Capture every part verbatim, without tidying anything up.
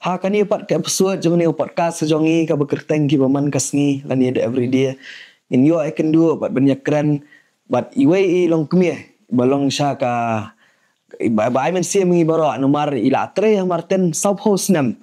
Ha kane pat ka episode jong ne podcast jong ngi kaba kyrteng Kiba Man Ka Sngi lane The Everyday, ngin ïoh ïa kynduh bad ban ïakren bad iwei i longkmie ba long sha ka, ba, ba ai mynsiem ngi baroh namar i la trei ha Marten sawphew snem.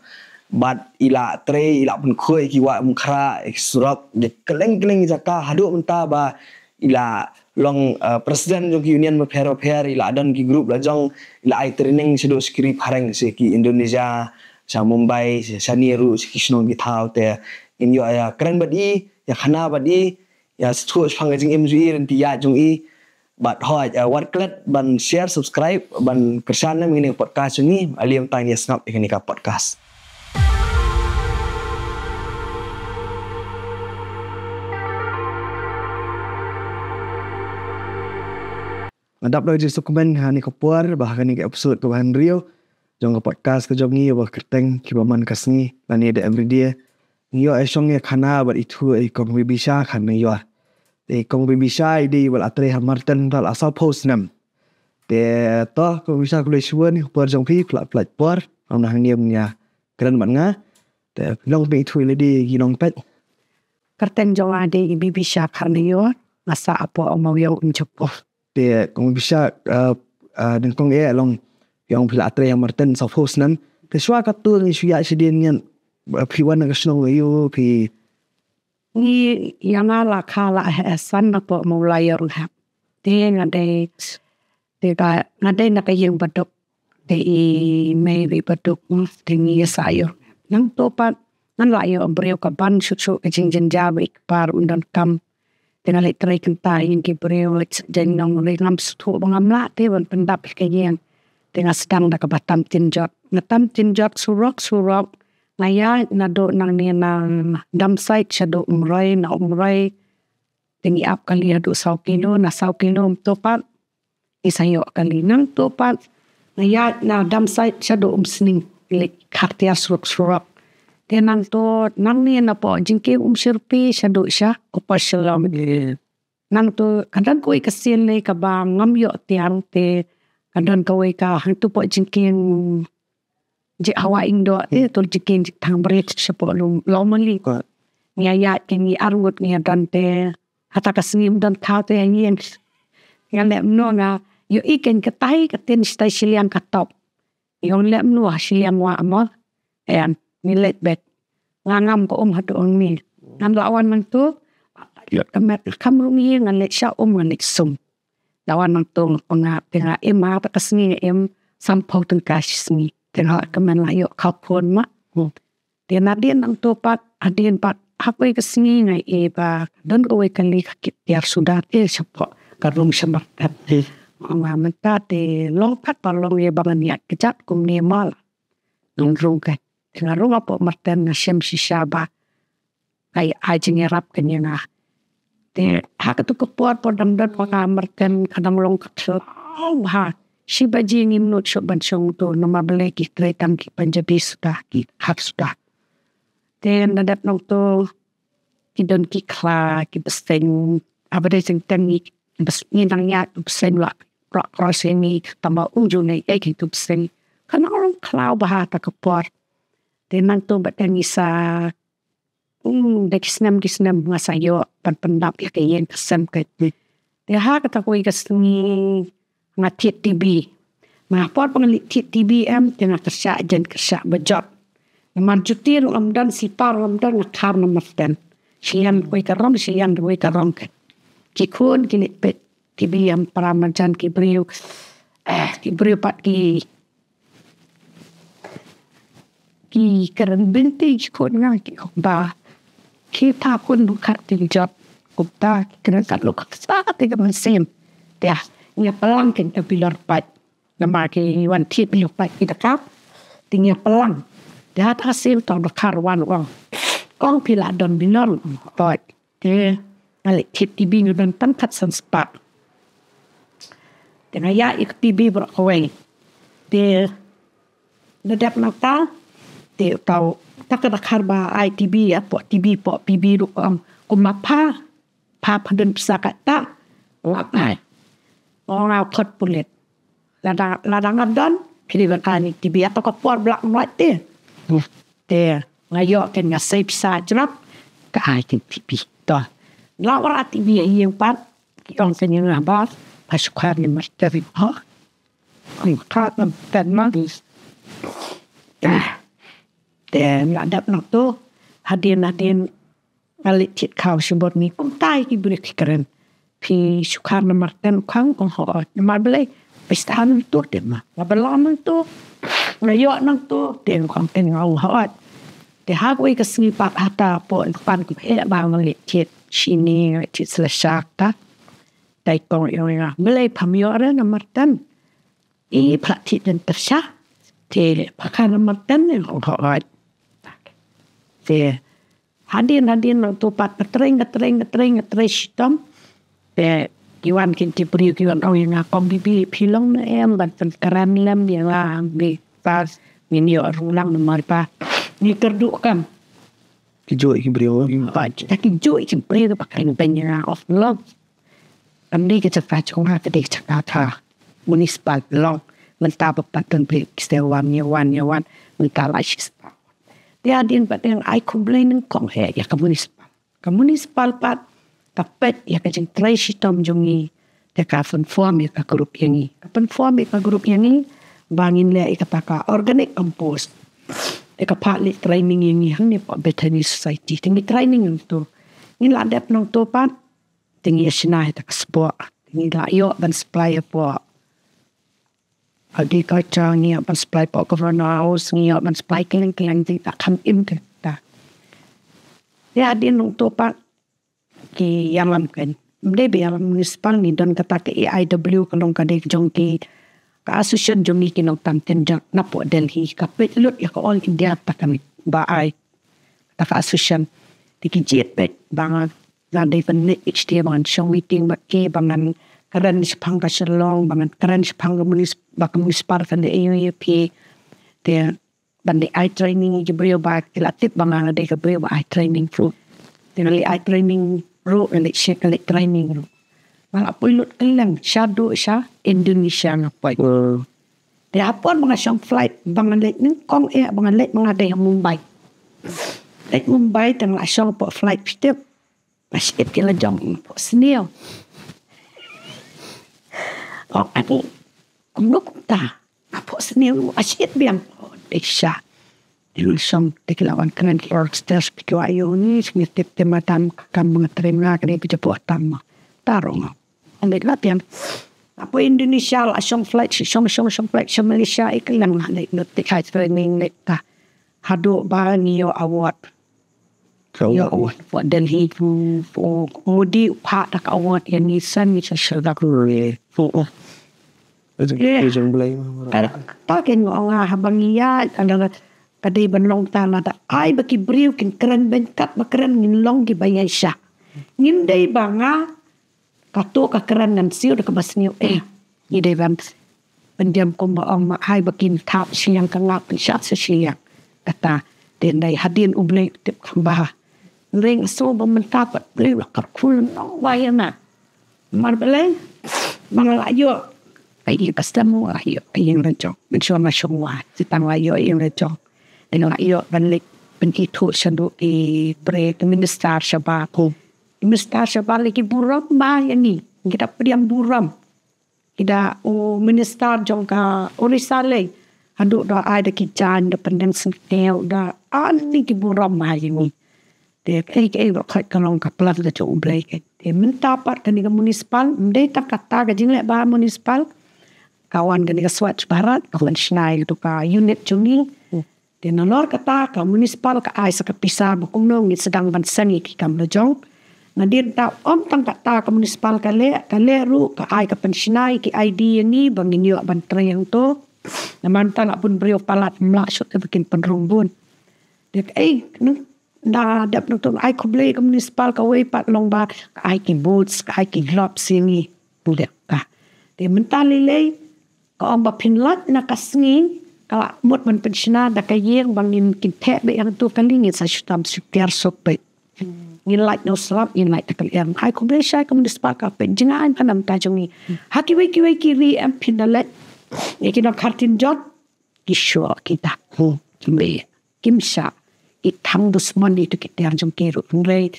Bad i la trei, i la pynkhuid ki wah Umkhrah, ki surok, ki kylleng kylleng jaka, haduh mynta ba i la long, uh, president jong ki union bapher bapher, i la don ki group la jong, i la ai training shaduh sha ki ri phareng, sha ki Indonesia, sha Mumbai, sha, shane ruh sha ki shnong ki thaw. Te ngin ïoh ïakren bad i, ïakhana bad i, ïa sngewthuh shaphang ka jingim jong i, lynti ïaid jong i. Bad hooid, eh, wat klet ban share, subscribe, ban kyrshan ïa kane ka podcast jong ngi. Ale mynta ngin ïa sngap ïa kane ka podcast. Nga dap da ka jingsngewkmen ha kane ka por ba ha kane ka episode kaba hynriew jong ka podcast ka jong ngi ba kyrteng Kiba Man Ka Sngi lane The Everyday, ngi ïoh ïa shong ïakhana bad ithuh i Kong Bibisha Kharnaior. Te i Kong Bibisha i dei iba la trei ha Marten da la sawphew snem. Te to Kong Bibisha, khublei shibun ïa ka por jong phi, phi la pynlait por, ym nang hangne ban ïakren bad nga. Te long phi ithuh ïa lade ki nongpeit. Kyrteng jong nga dei i Bibisha Kharnaior, nga sah hapoh Mawïong Umjapur. Te Kong Bibisha, uh, uh, nyngkong eh long, ïa ong phi la trei ha Marten sawphew snem. Te shuwa katto ngi shu ïaid shadien, ngi, uh, phi wan na ka shnong aïu, phi? Ngi, ïa nga la kha la heh san napoh Mawlai Ïornghep. Te nga dei, te ka, nga dei na ka ïing baduk. Te i mei ba i baduk, te ngi ïa sah ïa u. Nangto pat ngan la ïoh briew ka ban shuh shuh ka jingjynjar ba i kpa ruh um donkam. Te nga leit trei kynta ïa ki briew, leit sah jaiñ nongri, ngam sngewthuh ba ngam lah te ban pyndap ïa ka ïing. Te nga sdang da kaba tam tin jot. Nga tam tin jot surok surok. Nga ïaid naduh nangne na Damsait shaduh Umroi, na Umroi te ngi ap kali haduh saw kilo, na saw kilo mynto pat ngi sa ïoh kali. Nangto pat nga ïaid na Damsait shaduh Umsning, leit khar tiar surok surok. Te nangto nangne napoh jingkieng Umshyrpi shaduh sha Upper Shillong. Nangto ka don kawei ka sien lei kaba ngam ïoh tiar, te ka don kawei ka hangto poh jingkieng Jik Hawa Ingdoh te, to jingkieng Jik Thang Brit shapoh Lawmali. Ngi ïaid, ngi ar ngut ngi ïa don te, hata ka sngi ym don thaw te ïa ngi. Nga leh kumno, nga ïohi kein katai ka tin shatai shiliang ka top. Nga ong leh kumno ha shiliang wah mo. Em, ngi leit beit. Nga ngam ka um haduh hangne. Ngan la wan nangto, ïoh ka met ka kam rung ïa ngan leit shah um, ngan leit sum. La wan nangto nga pynngap, te nga im, ha kata ka sngi nga im sanphew tyngka shi sngi. Te nga la kmen la ïoh khappud ma. Te nadien nangto pat, hadien pat ha kawei ka sngi nga ïohi ba don kawei kali ka kit tiar suda te shapoh ka rung sha market. Nga mynta te long pat ba long ïa ba ngan ïaid kjat kumne ma la ngan rung ka. Te nga rung hapoh market, nga shem shisha ba ka ïa ai jingïarap kane ïa nga. Te ha kato ka por, por dang don ma nga ha market, ka dang long ka khlaw bha. Shi baje ngim nud shuh ban shong to, namar balei ki trei tang ki Punjabi suda, ki Khar suda. Te nga dep nangto, ki don ki khla, ki bseiñ, haba dei teng teng ngi, bseiñ nang ïa, bseiñ la krok krok sini, tang ba um ju ne ei kito bseiñ. Ka nang long khlaw bha ha kata ka por. Te nangto bad ngi sa, um, da ki snem ki snem nga sa ïoh ban pyndap ïa ka ïing ka sem ka. Te ha kata kawei ka sngi nga thied T B. Nga, por ba nga leit thied T B em, te nga kyrshah jan, kyrshah ba jot. Namar juti ruh ngam don, sipa ruh ngam don, nga khar na market. Shiliang kawei ka rong, shiliang kawei ka rong ka. Ki khun ki leit peit T B em, para marjan ki briew. Eh, ki briew pat ki, ki kren bynta ki khun nga, ki ong ba ki ta khun bun kat tin jot. Kumta ki kren kat luk kat sa te ka mynsiem. Te ngi ïa plang kein ka bilor pat. Namar ki wan thied bilor pat ki da kap. Te ngi ïa plang. Te ha kata ka sien uta u dkhar u wan u ong, "Kong, phi la don bilor?" Pat. Te nga leit thied T B, nga don tang khatsan spah. Te nga ïaid ïa ka T B baroh kawei. Te la dep nangta, te uta u, uta ka dkhar ba ai T B, ïa poh T B, poh P B ruh ka ong, "Kumba pha, pha, pha don pisa katta, lap ai." Nga ong, "Nga khot pulit. Lada, lada nga don, phi dei ban ai T B." Hato ka por black and white te. Te nga ïoh kan nga save pisa jrap ka ai kan T V. To. La wara T V ïa ïing pat ki ong kan ïa nga ba ha shu khar ni master ha. Ang khar na ten ma. Te nga dap nangto hadien hadien nga leit thied khaw shibun ni kumta ïa ki briew ki kren. Phi shu khar namar ten u khang? Ong hooid. Namar balei? Phi sdang nangto te ma. Nga ba lah nangto, nga ïoh nangto te u khang te nga ong hooid. Te ha kawei ka sngi pat hata hapoh Nongpan kumne ba nga leit thied shini, nga leit thied sla shak ta. Te i kong i ong ïa nga, balei pham ïoh re namar ten? I phi la thied lynter sha te phi khar namar ten? Ong hooid. Te hadien hadien nangto pat nga trei, nga trei, nga trei, nga trei shitom. Te ki wan kin ki briew ki wan ong ïa nga, kong Bibi, phi long ne em ban pynkren lem ïa nga hangne? Te ngin ïoh rung lang namar ba ngi kyrduh kam. Ki juh ki briew. Ba kita ki juh ki briew ba kren beiñ ïa nga, of long. Kam dei ka jaka jong nga, ka dei ka jaka ka municipal, long. Mynta ba pat don briew ki sdang wan ïa wan ïa wan, mynta la shisha. Te hadien pat nga ai khublei nyngkong eh ïa ka municipal. Ka municipal pat ka peit ïa ka jingtrei shitom jong ngi. Te ka pynform ïa ka group ïa ngi, ka pynform ïa ka group ïa ngi ba ngin leh ïa kata ka organic compost. Te ka phah leit training ïa ngi hangne hapoh Bethany Society. Te ngi training nangto, ngi la dep nangto pat. Te ngi ïa shna ïa ka spah. Te ngi la ïoh ban supply hapoh agriculture, ngi ïoh ban supply hapoh Governor House, ngi ïoh ban supply kylleng kylleng, te ta kham im te ta. Te hadien nangto pat ki ïalam kan, ym dei ba ïalam municipal, ngi don kata ka A I W, ka long ka dei jong ki, ka association jong ngi ki nongtam tenjot napoh Delhi, ka peit lut ïa ka All India ta kan ba ai ta ka association. Te ki jied beit ba nga dei ban leit each day, ba ngan shong meeting bad ki, ba ngan kren shaphang ka Shillong, ba ngan kren shaphang ka munis-, ba ka municipal kan dei aiu ïa phi. Te ban leit ai training ïa ki briew ba ki la tip ba nga dei ka briew ba ai training ruh. Te nga leit ai training ruh, nga leit sha, nga leit training ruh. Nga la poi lut kylleng shaduh sha Indonesia nga poi. Te ha por ba nga shong flight ba nga leit nyngkong eh, ba nga leit, ba nga dei ha Mumbai. Leit Mumbai te nga la shong hapoh flight, phi tip, nga shait ki la jong hapoh sniew. Ong ani, kumno kumta hapoh sniew, nga shait biang. Ong dei sha. Te nga shong, te ki la wan kren ki, ong stairs, phi kwah ïoh ni, ngi tip te madan ka kam ba nga trei ma nga ka dei ba jaboh tam ma. Te rung nga. Nga leit la biang. Hapoh Indonesia la shong flight, shong shong shong flight sha Malaysia, eh, kylleng la leit lut, te ai training leit ta. Haduh ba ngi ïoh award. Ka ïoh award. Award. Hapoh Delhi, u, u Modi u phah da ka award ïa ngi, san ngi sha sha da. Hm. Ïa. Ïa jong Blei ma. Kata, kata kein nga ong nga, haba ngi ïaid, ka dei ban long ta, lada ai ba ki briew kin kren beiñ kat ba kren, ngin long kiba ïaishah. Ngim dei ba nga kato ka kren ngan siew da kaba sniew, eh. Ngi dei ban pyndiam kumba ong ma, ai ba kin thap shiliang ka ngap, pynshah sa shiliang. Kata, te ym dei, hadien U Blei u tip kham bha. Hynrei nga sngew ba mynta pat Blei u la kyrkhu lynnong bha ïa nga. Namar balei? Ba nga la ïoh ka ïing, ka sdang, nga la ïoh ka ïing la jong. Mynshuwa nga shong wai, te tang la ïoh ïing la jong. Te nga la ïoh ban leit pynithuh shaduh ki briew, ki minister shabar. Ki minister shabar lei ki burom bha ïa ngi. Ngi da pdiang burom. Ki da, u minister jong ka Orissa lei, haduh da ai da ki jaiñ, da pyndeng syngkiew, da ani ki burom bha ïa ngi. Te kaei kaei ruh ka long ka plan ka jong U Blei. Te mynta pat kane ka municipal, ym dei tang kata ka jingleh bha municipal, ka wan kane ka Swachh Bharat, ka wan shna ïa kato ka unit jong ngi. Te nalor kata ka municipal ka ai sa ka pisa ba kumno ngin sdang ban seng ïa ki kam la jong. Nadien ta ym tang kata ka municipal ka leh, ka leh ruh ka ai ka pynshna ïa ki I D ïa ngi ba ngin ïoh ban trei hangto. Namar mynta la bun briew palat, ym lah shuh te ba kin pynrung bun. Te kaei, nang da dep nangto ai khublei ka municipal, kawei pat long ba ka ai ki boots, ka ai ki gloves ïa ngi. Te mynta lei lei ka ong ba phin lait na ka sngi, ka la mut ban pynshna da ka ïing ba ngin kin theh beit hangto kali, ngin sa shu tam shu tiar suk beit. Ngin lait na u slap, ngin lait da ka lyer. Ai khublei shai ka municipal ka peit jingaiñ ka namar ka jong ngi. Ha kiwei kiwei ki ri em phin da leit ïa ki nongkhar tin jot, ki shuh kita. Ki mih. kim shah i thang dusmon ïa kito ki tiar jong ki ruh. Hynrei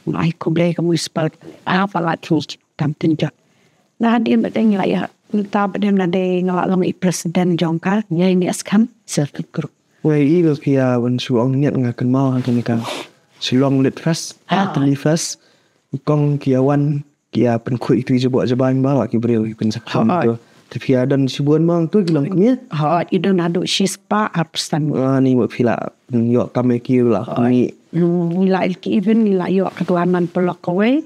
nga ai khublei ka municipal, ah, palat ki tam tin jot. Na hadien ba dang la ïa, mynta ba dang la dei nga la long i president jong ka, ïa ini askan self help group. Wei i ba ki ïa wan shu ong niat nga kynmaw ha kane ka Shillong Lit Fest, ah, Lit Fest. Kong ki ïa wan ki ïa pynkhuid ïa ki jaboh jabai ba la ki briew ki pynsakham tu. Te phi ïa don shibun ma tu ki long kumne. Ha, i don haduh shispah arphew san. Ah, ni ba phi la ïoh kam ïa ki la kumne. Ngi la ïa ki event ngi la ïoh ka dua nan paralok kawei.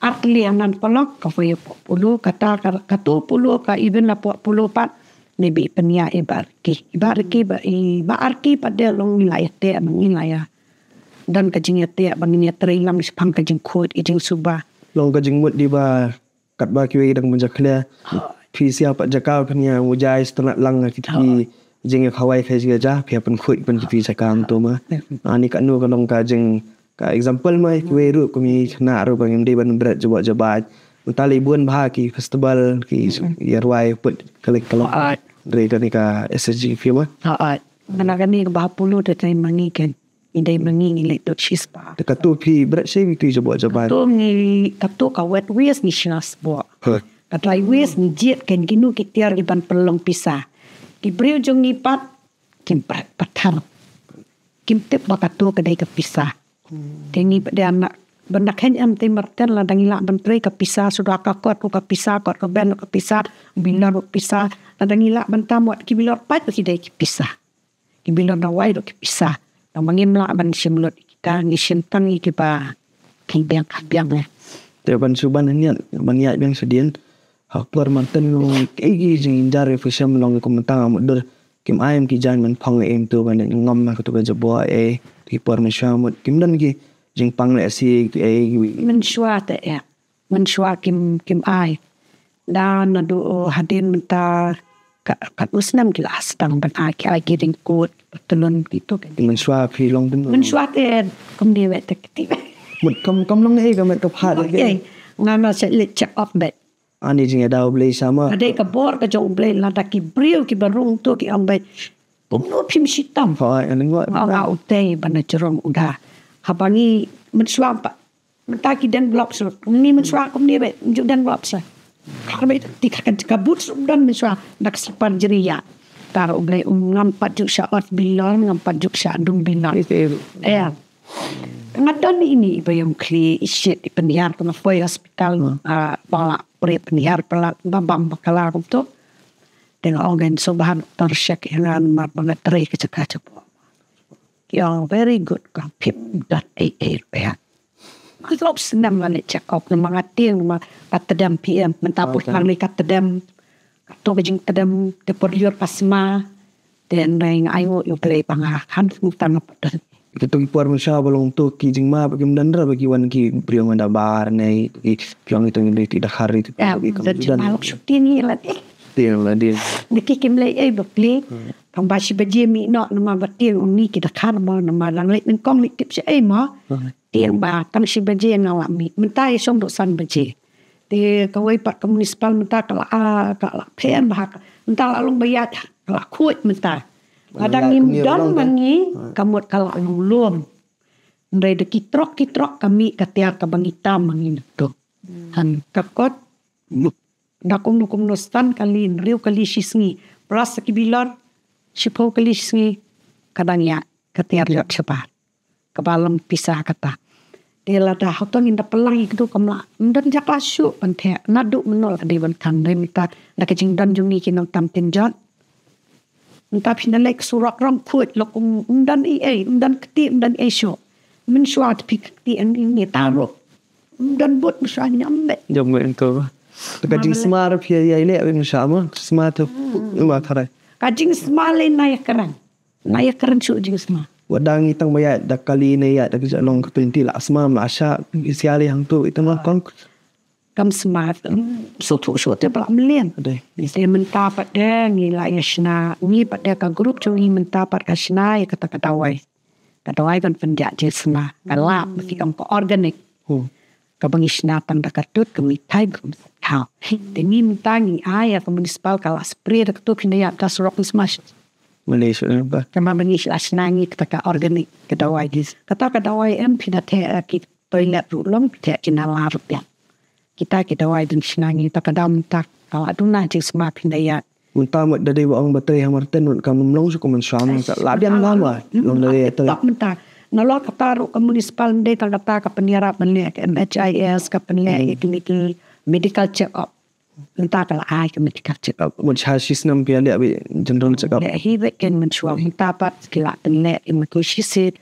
Ar tylli nan paralok kawei hapoh Polo, kata ka, katu Polo ka event hapoh Polo pat. Ni ba i pynïaid i Bah Arki. I Bah Arki ba, i Bah Arki pat de long ngi la ïa te ngi la ïa don ka jingïateh ba ngin ïatrei lang shaphang ka jingkhuid ka jingsuba. Long ka jingmut dei ba katba kiwei dang mynta clear. Phi sia pat jaka phin ïa mujai sngewtynnat lang ha kiti ki jingïakhawai ka jingïaja phi ïa pynkhuid pyn kiti jaka mynta ma. Ani ka nu ka long ka jing ka example ma kiwei ruh kum i khynnah ruh ba ngim dei ban bret jubab jubab. Mynta lei bun bha ki festival ki ïa rwai put ka lei ka long. Dei kane ka S H G phi ma. Mana kane ka Bah Polo te tai mangi ken. I dei ma ngi ngi leit dot shispah. Te katu phi bret shi ngi tu jabot jabai. Katu ngi, katu ka wet waste ngi shna sbok. Ka dry waste ngi jied ken kinu ki tiar ki ban pynlong pisa. Ki briew jong ngi pat kim bret pathar. Kim tip ba katu ka dei ka pisa. Te ngi pat dei anak ban dak hen em te marten lada ngi lah ban trei ka pisa suda ka kot ka pisa kot ka ben ka pisa bilor ka pisa lada ngi lah ban tam wat ki bilor pat ki dei ki pisa. Ki bilor dawai dok ki pisa. Tang ba ngim lah ban shim lut kita ngi shim tang ïa kiba ki biang ka biang eh. Te ban shu ban niat ban ïaid biang sha dien. Ha por marten long ei ki jingjar ïa phi shem long kum tang amut dur. Kim aim ki jan man phong em tu ban ngam ma ka tu ka jabo eh. Ki por mynshuwa mut kim don ki jingpang leh si ki eh. Mynshuwa te eh. Mynshuwa kim, kim ai. Da naduh hadien mynta ka, ka u snem ki la sdang ban ai ki ai ki ringkut, patlun ki tu kan. Mynshuwa phi long dum. Mynshuwa te kumne wei te kti. Mut kam, kam long ei ka met ka phat. Ei, nga nga sa leit check up bet. Ani jingïada U Blei sama. Ka dei ka bor ka jong U Blei lada ki briew kiba rung tu ki ong bet. Kumno phim shitom. Hooid, ani ngwa. Nga nga utei ba na jrong u da. Haba ngi mynshuwa pat. Mynta ki deng gloves ruh. Ngi mynshuwa kumne beit, ngi ju deng gloves ruh. Khlem beit ti ka, ka, ka boots ruh ym don mynshuwa. Da ka slipper jri ïa. Tang U Blei um ngam pat ju shah ot bilor, ngam pat ju shah dung bilor. Ïa. Nga don ine i ba ïong khlieh i shit i pynhiar ka na poi hospital. Ah, ba la pre pynhiar ba la ba bam ba kala kumto. Te nga ong ngan sngewbha doktor check ïa nga namar ba nga trei ka jaka jabo. Ki ong very good ka phim don ei ei ruh ïa. Nga tlop snem nga leit check up namar nga tieng namar ka tdem P M mynta put lang ni ka tdem. Kato ka jingtdem te por ïoh ka sma. Te nai nga ai ngu ïoh play ba nga han sngewtang nga pat don. Kato ki por mynshuwa ba long to ki jingma ba kim don ra ba ki wan ki briew nga da bar nei ki pyong ito ngi dei ti da khar ito. Em, da jingma lok shuti ni la dei. Tieng la dei. Ni ki kim lei ei ba play. Tang ba shi baje mih noh namar ba tieng ong ni ki da khan mo namar lang leit nyngkong leit tip shi ei mo. Tieng ba tang shi baje nga la mih. Mynta i shong dok san baje. Te kawei pat ka municipal mynta ka la, ah, ka la pher ba ha ka. Mynta la long ba ïaid ka la khuid mynta. Lada ngim don ma ngi ka mut ka la long lum. Hynrei da ki trok ki trok ka mih ka tiar kaba ngi tam ma ngi na tu. Han ka kot. Da kumno kumno san kali hynriew kali shi sngi. Plus ki bilor shiphew kali shi sngi. Ka dang ïaid ka tiar jot shabar. Kaba long pisa kata. Te lada hato ngin da pynlang ïa kito kam lah. Ym don jaka shuh ban theh. Naduh mynno la ka dei ban khang dei mynta. Da ka jingdon jong ngi ki nongtam tin jot. Mynta phi na leit ka surok rong khuid lok ym, ym don ei ei, ym don kti, ym don ei shuh. Mynshuwa te phi kti en ni taruh. Ym don but mynshuwa ñiam beit. Jom ngi ento. Te ka jingsma ruh phi ïa ïa leh mynshuwa ma. Sma te. Ym ba tharai. Ka jingsma lei na ïa kren. Na ïa kren shuh jingsma. Wat da ngi tang ba ïa da kali ne ïa da ka ja long ka twenty la sma ma sha sia lei hangto ita ma kong. Kam sma. Shuh shuh shuh te ba la mlien. Dei. Te mynta pat de ngi la ïa shna ngi pat de ka group jong ngi mynta pat ka shna ïa kata ka dawai. Ka dawai ban pynjah jingsma. Ka lap ba ki ong ka organic. Kaba ngi shna tang da ka tut ka mithai ka mithai. Te ngi mynta ngi ai ïa ka municipal ka la spray da ka tut phin da ïa da surok ngi sma. Malaysia ba. Kama bani sila sila ngi kata ka organic ka dawai. Kata ka dawai em phi da te ki toilet ruh long phi te ki nala ruh ya. Kita ki dawai dang sila ngi ta ka dam ta ka la duna jing sma phi da ya. Mynta mut da dei ba ong ba trei ha Marten mut kam long shu kum shuwa mut la biang la ma long da dei trei. Mynta na lo kata ruh ka municipal mdei ta kata ka pynïarap ban leh ka M H I S ka pynleh ïa ki medical, medical check up. Mynta ka la ai ka medical check up. Mut sha shi snem phi leh bi general check up. Leh hi bek ken mynshuwa mynta pat ki la pynleh ïa mut shi sien.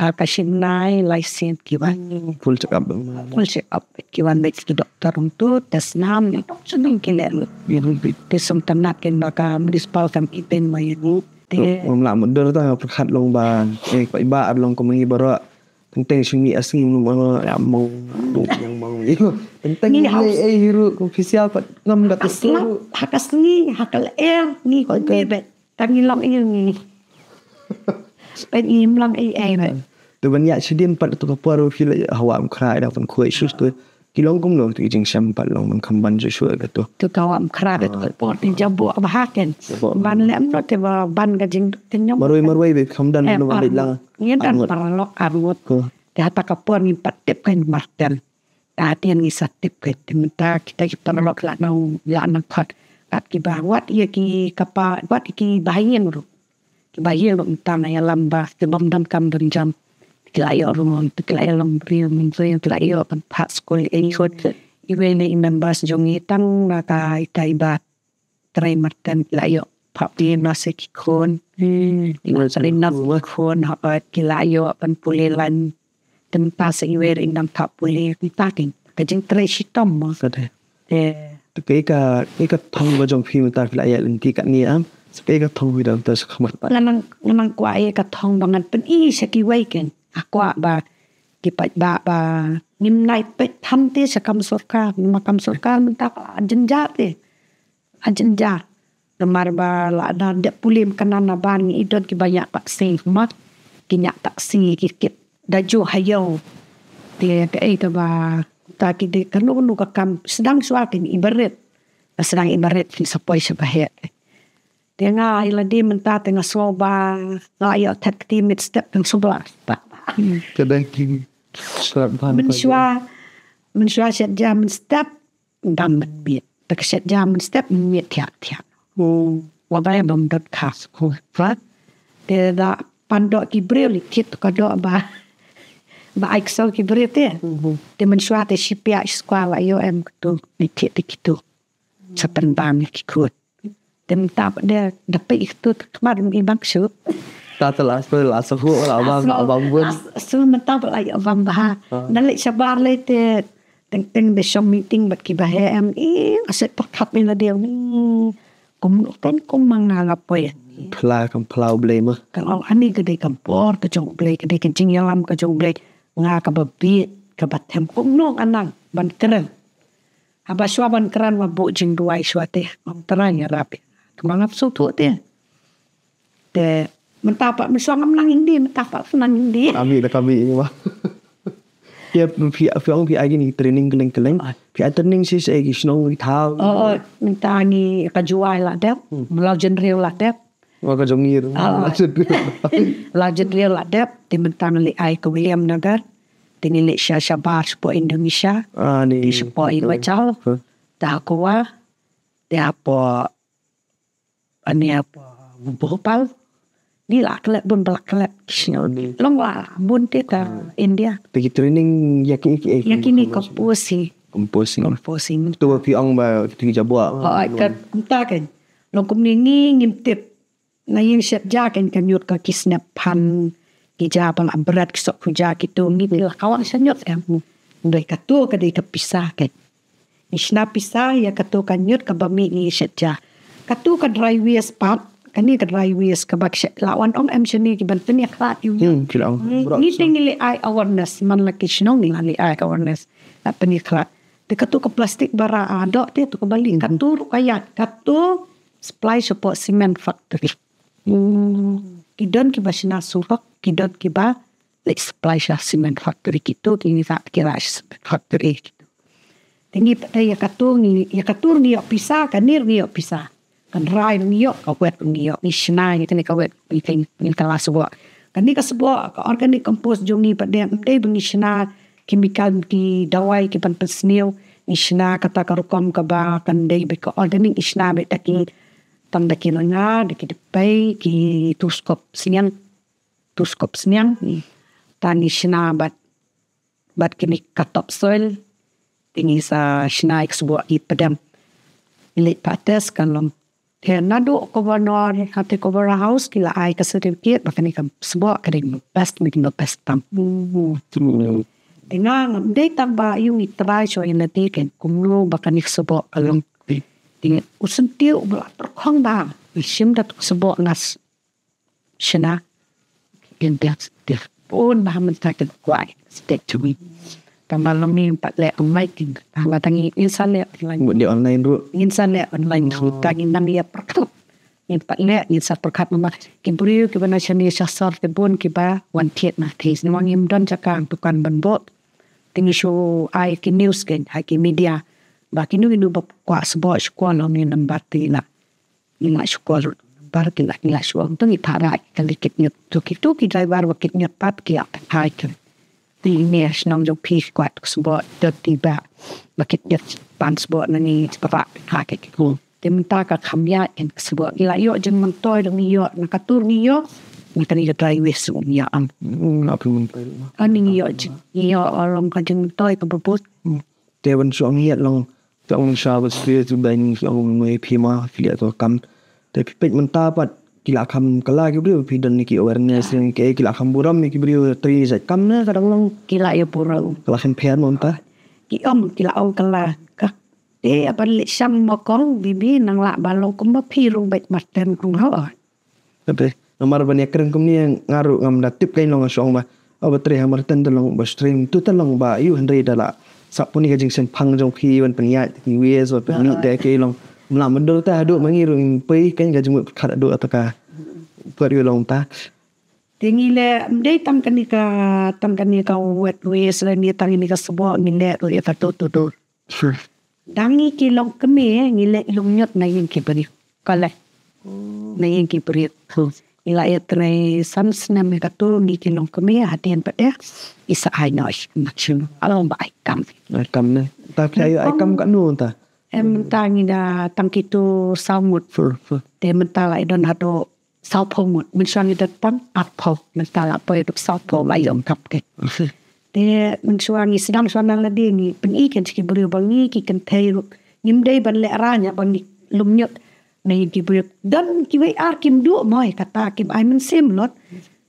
Ah, ka shim nai lai sien ki wan. Full check up. Full check up ki wan bad ki doktor ruh tu test nam ni dok shnong ki leh. Te sum tang nat ken ba ka municipal kam ki pen ma ïa ni. Te ngam lah mutdur ta nga pyrkhat long ba eh paidbah ar long kum ngi baroh. Teng teng shu mih asngi mnu mnu ïa mong mong ïa mong. Teng teng ngi haus. Eh hi ruh kum official pat ngam da ka sru. Ha ka sngi ha ka lyer ngi kum ngi bad. Tang ngi long ïa ngi. Peit ngim long ei ei. Te ban ïa shadien pat tu ka por phi la hawa am khra da pan khuai sus tu. Ki long kum long tu ki jingshem pat long ban kham ban shu shu ka tu. Tu ka wa am khra da tu ka por ti jabu ba ha ken. Ban lem no te ba ban ka jing te nyom. Marwei marwei be kham dan no ban lang. Ngin dan paralok arngut. Te hata ka por ngin pat tip kan Marten. Te hata ngin sa tip kan te mynta kita ki paralok la nang la nang khot. Kat ki ba wat ïa ki kapa wat ïa ki bahaïing ruh. Ki ba ïa ruh mynta nga ïalam ba ki bym donkam ban jam. Ki la ïoh ruh ki la ïalam briew mynta ki la ïoh ban phah skul ïa ki khun. Iwei na i members jong ngi tang na ka ita i ba trei Marten ki la ïoh phah pule na se ki khun. Ki la trei na ki khun haba ki la ïoh ban pule lan. Te mynta sa iwei ruh i nang phah pule mynta ki ka jingtrei shitom ma. Ka dei. Te kaei ka kaei ka thong ba jong phi mynta phi la ïa lynti katne am? Sa kaei ka thong phi da mynta sa khmat pat? Nga nang nga nang kwah ïa ka thong ba ngan pyni sha kiwei ken. Nga kwah ba ki paidbah ba ngim nai peit than te sha kam sorkar, ma kam sorkar mynta ka jynjar te. Ajin ja. Namar ba la da dep pule mynta na ban ngi i don ki ba ñiah taxi ma ki ñiah taxi ki kit da ju ha ïew. Te kaei kaba ta ki dei kano kano ka kam sdang shuwa ki i barit. Ka sdang i barit ki sa poi sha ba heh. Te nga i lade mynta te nga sngew ba nga la ïoh that kti miet step tang shu ba. Ka dei ki shrap ban mynshuwa mynshuwa shet ja miet step. Dang mynmiet. Te ka shet ja mynstep mynmiet thiah thiah. Wa ba ïa bam dot khas ko. Te da pan doh ki briew li kit ka doh ba ba ai ksor ki briew te. Te mynshuwa te shi piah shi skwa la ïoh em kito li kit te kito. Sa pynbam ïa ki khun. Te mynta pat de da peit ïa kito te khmat i bang shu. Ta te la shu la shu la bam la bam bun. Shu mynta pat la ïoh bam bha. Na leit shabar leit te Teng teng da shong meeting bad ki ba heh em i nga shet pyrkhat ïa lade ni. Kumno tang kum ma nga nga poi. Phla kam phla U Blei ma. Ka long ani ka dei ka bor ka jong U Blei ka dei ka jingïalam ka jong U Blei. Nga kaba bieit kaba them kumno nga nang ban kren. Haba shuwa ban kren ma buh jingduwai shuwa te. Ong Trai ïarap. Kaba ngam sngewthuh te. Te mynta pat mynshuwa ngam nang Hindi, mynta pat nang Hindi. Kami da kami ïa ba. Ïa phi phi ong phi ai kine training kylleng kylleng. Phi ai training sha sha ki shnong ki thaw. Oh, oh, mynta ngi ka Jowai la dep, Mawlai Jynriew la dep. Wa ka jong ngi. Mawlai Jynriew la dep, te mynta ngi leit ai ka William Nagar. Te ngi leit sha shabar shapoh Indonesia. Ah ni. Te shapoh i Bachal. Te ha Goa. Te hapoh Ani apa Bhopal. Ni la klet bun ba la klet. Long la bun te ka India. Te ki training ïa ki ïa ki ïa ki ni composing. Composing. Composing. Tu ba phi ong ba ki tu ki jaboh. Oh, ka ta kan. Long kum ni ngi ngim tip. Na ïing shet ja kan kan yut ka ki snep phan. Ki ja ba la bret ki sok ki ja ki tu ngi la kawang shen yut em. Dei ka tu ka dei ka pisa kan. Ngi shna pisa ïa katu ka ñiut kaba mih ngi shet ja. Katu ka dry waste pat, kane ka dry waste kaba shet la wan ong em shane ki ban pynïakhlad ïa u. Hmm, ki la ong. Ngi te ngi leh ai awareness man la ki shnong ngi la leh ai awareness. La pynïakhlad. Te katu ka plastik ba ra adoh te tu kaba lih katu ruh ka ïaid katu supply shapoh cement factory. Ki don kiba shna surok, ki don kiba leh supply sha cement factory kitu, ki ngi sa kira sha cement factory kitu. Te ngi pat ïa katu ngi ïa katu ngi ïoh pisa, kane ngi ïoh pisa. Ka dry ruh ngi ïoh, ka wet ruh ngi ïoh. Ngi shna ïa kane ka wet, ïa kane ka la sboh. Kane ka sboh, ka organic compost jong ngi pat de, ym dei ba ngi shna chemical, ki dawai, ki ban pynsniew. Ngi shna kata ka rukom kaba kan dei beit ka organic, ngi shna beit da ki, tang da ki rnga, da ki dpei, ki tu skop sniang, tu skop sniang. Tang ngi shna bad, bad kine ka top soil. Te ngi sa shna ïa ka sboh ïa pdem. Ngi leit pat test kan long. Te naduh Governor, hangtei Governor House ki la ai ka certificate ba kane ka sboh ka dei best, ka dei best tam. Te nga ngam dei tang ba ïa ngi try shuwa ïa lade, kan kumno ba kane ka sboh ka long. Te u syntiew uba la pyrkhong ba shim da ka sboh nga s- shna. Kin biang sdang. Bun bah mynta kin kwah. Stay tuned. Tang ba long ngim pat leh online kin. Tang ba tang ngin sa leh online. Ngut dei online ruh. Ngin sa leh online ruh. Tang ngin nang ïa pyrkhat. Ngin pat leh, ngin sa pyrkhat namar ki briew kiba na shane sha sor te bun kiba wan thied na te. Namar ngim don jaka, dukan ban bud. Te ngi shu ai ki news kein ha ki media. Ba kino kino ba kwah sboh shu call ïa une u number te la. Ngi la shu call, number ki la, ngi la shu ong, to ngi para ka lei kit ñiut. To ki, to ki driver ba kit ñiut pat ki ap hai ka. Te ine shnong jong phi kwah sboh, to ti ba, ba kit ñiut pan sboh na ngi para ha ka ki. Te mynta ka kham ïaid ka sboh, ngi la ïoh jingmyntoi, ngi ïoh na ka tur, ngi ïoh na kane ka dry waste ngi ïoh am. Hmm, na phi myntoi. Ani ngi ïoh jing, ngi ïoh long ka jingmyntoi kaba bun. Te ban shu ong ïa long, te ong sha ba shu tu ban shu ong noi phi ma phi ïa to kam. Te phi peit mynta pat ki la kham kylla ki briew, phi don ki awareness, ki, ki la kham burom ki briew, te ïa kam ne ka dang long. Ki la ïa burom. Ki la kham pher mynta. Ki ong, ki la ong kylla ka. Te ban leit shang ma kong bibi nang lah ba long kumba phi rung beit marten ong ho. Kata, namar ban ïakren kumne nga ruh ngam da tip kein long, nga shu ong ba, oh, ba trei ha marten te long ba stream tu te long ba ïoh, hynrei da la sap puni ka jingshemphang jong phi ban pynïaid ki waste, ban pynïaid da ki long. Mla myndur te haduh ma ngi ruh ngi pei kein ka jingmut pyrkhat haduh ata ka. Pyrkhat ïoh long ta. Te ngi leh, ym dei tang kane ka, tang kane ka wet waste, lane tang kane ka sboh, ngi leh ruh ïa ka door to door. Dang ngi ki longkmie ngi leh lum ñiut na ïing ki briew. Ka leh. Na ïing ki briew. Ngi la ïatrei san snem ïa katu, ngi ki longkmie hadien pat de ngi sa ai noh. Along ba ai kam. Ai kam ne. Ta phi ai kam katno ta? Em, mynta ngi da tang kitu saw ngut. Te mynta la i don haduh sawphew ngut, mynshuwa ngi da tang arphew, mynta la poi haduh sawphew, la ïoh kam kein. Te mynshuwa ngi sdang shuwa na lade, ngi pyni kein sha ki briew ba ngi ki kynthei ruh ngim dei ban lehraiñ haba ngi lum ñiut na ïing ki briew. Don kiwei ar kim duh mo, kata kim ai mynsiem lut.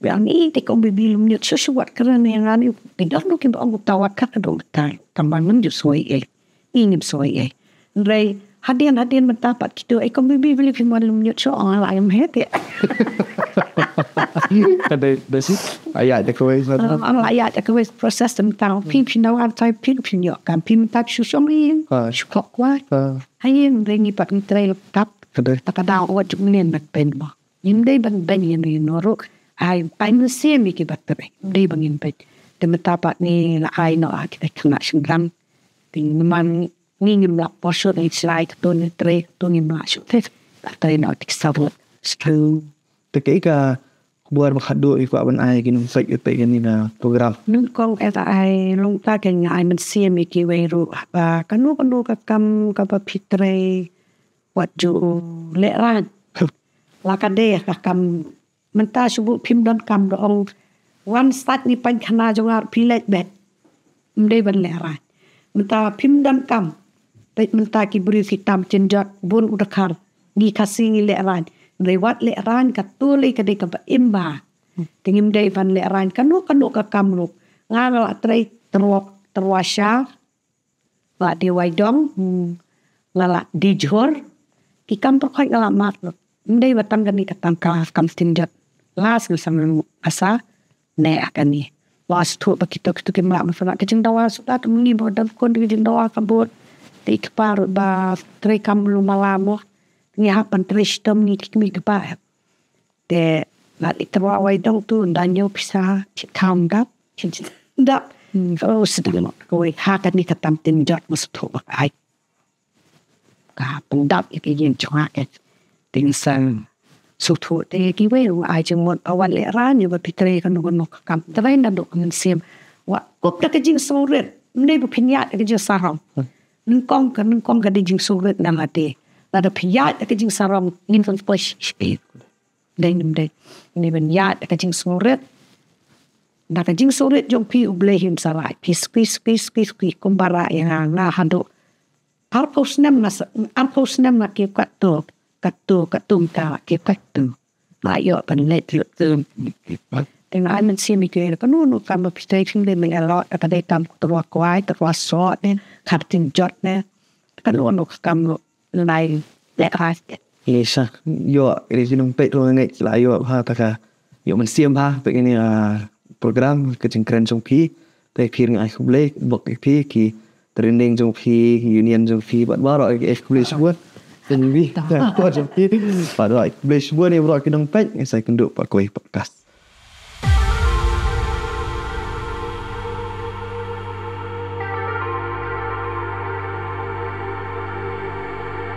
Ba ngi te kong bibi lum ñiut shuh shuh, wat kren ïa nga ne, te don ruh kim ong uta wat kat, don uta, tangba ngim ju sngew ei. Ngi ngim sngew ei. Hynrei hadien hadien mynta pat kitu, ei kong bibi, bibi phim wan lum ñiut shuh, ong la ym heh te. Ka dei basic. Ïa da kawei sa. Ong la ïa da kawei process te mynta. Phi phi na wan tai phi phi ñiut kam phi mynta shu shong ïing. Shu khok kwai. Ha ïing, hynrei ngi pat ngi trei lem tap. Ka dei. Ta ka dang wat juk nen ban beiñ mo. Ngim dei ban beiñ ïa no ïa no ruh. Ai, ai mynsiem ïa kiba trei. Ngim dei ban ngim beiñ. Te mynta pat ngi la ai noh ha kita ki khynnah shynrang. Te namar ngi ngim lah poi shuh, ngi shlai katu, ngi trei katu, ngim lah shuh te. La trei noh te ki saw ngut. Te kaei ka khubor ba khadduh ngi kwah ban ai ki nongpeit ïa peit kane ka program? Nyngkong eh ta ai, long ta kein nga ai mynsiem ïa kiwei ruh ba kano kano ka kam kaba phi trei, wat ju lehraiñ. La ka dei ka kam mynta shu buh phim don kam, da ong wan sait ni painkhana jong nga ruh phi leit beit. Ym dei ban lehraiñ. Mynta phim don kam. Peit mynta ki briew ki tam tynjot bun u dkhar. Ngi Khasi ngi lehraiñ. Hynrei wat lehraiñ katu lei ka dei kaba im bha. Te ngim dei ban lehraiñ kano kano ka kam ruh. Nga nga la trei tyrwa, tyrwa sha, nga la die wai dong, hmm, nga la die jhur. Ki kam pyrkhat nga la mad lut. Ym dei ba tang kane ka tang ka kam tynjot. Last nga sa, nga sa neh ha kane. Last thuh ba kito kito kim lah ban sa ka jingdawa suda, te mynne ba don khun ka jingdawa ka bud. Te i kpa ruh ba trei kam lum mala mo. Ngi hap ban trei shitom ngi ki kmie ki kpa. Te la i tyrwa wai dong tu, da ñiew pisa, shi tam dap, shi dap. Hmm. Oh, sdang mo. Kawei ha kane ka tam tynjot mo, sdang mo ai. Ka pyndap ïa ka ïing jong nga eh. Te ngi sa sngewthuh te kiwei ruh ai jingmut ba wat lehrain ïa ba phi trei kano kano ka kam, trei naduh ka mynsiem. Wat kup da ka jingsngewrit, ym dei ba phin ïaid da ka jingsarong. Nyngkong ka, nyngkong ka dei jingsngewrit na lade. Lada phi ïaid da ka jingsarong, ngin pynpoi shi shi. Dei ym dei. Ngin ïaid da ka jingsngewrit. Da ka jingsngewrit jong phi U Blei un sa rai. Phi sngewthuh, sngewthuh, sngewthuh kumba rai ïa nga, nga haduh arphew snem na sa, arphew snem na ki katto, katto, katto ka ki katto. Nga ïoh ban leit lut tu. Te nga ai mynsiem ïa ki, kano kano kam ba phi trei, phi dei ban ïalok, ka dei kam tyrwa kwai, tyrwa soh ne, ka dei jot ne. Kano kano kam ruh, nai lehrain. Ngi sa ïoh, ri ki nongpeit ruh nga ngeit la ïoh bha ta ka, ïoh mynsiem bha, peit ïa kane, ah, program, ka jingkren jong phi, te phi nga ai khublei, bok ïa phi, ki training jong phi, union jong phi, bad baroh, ai khublei shibun. Te ngi, jong phi, bad baroh, ai khublei shibun, ïa baroh ki nongpeit, ngi sa ïakynduh pat kawei podcast.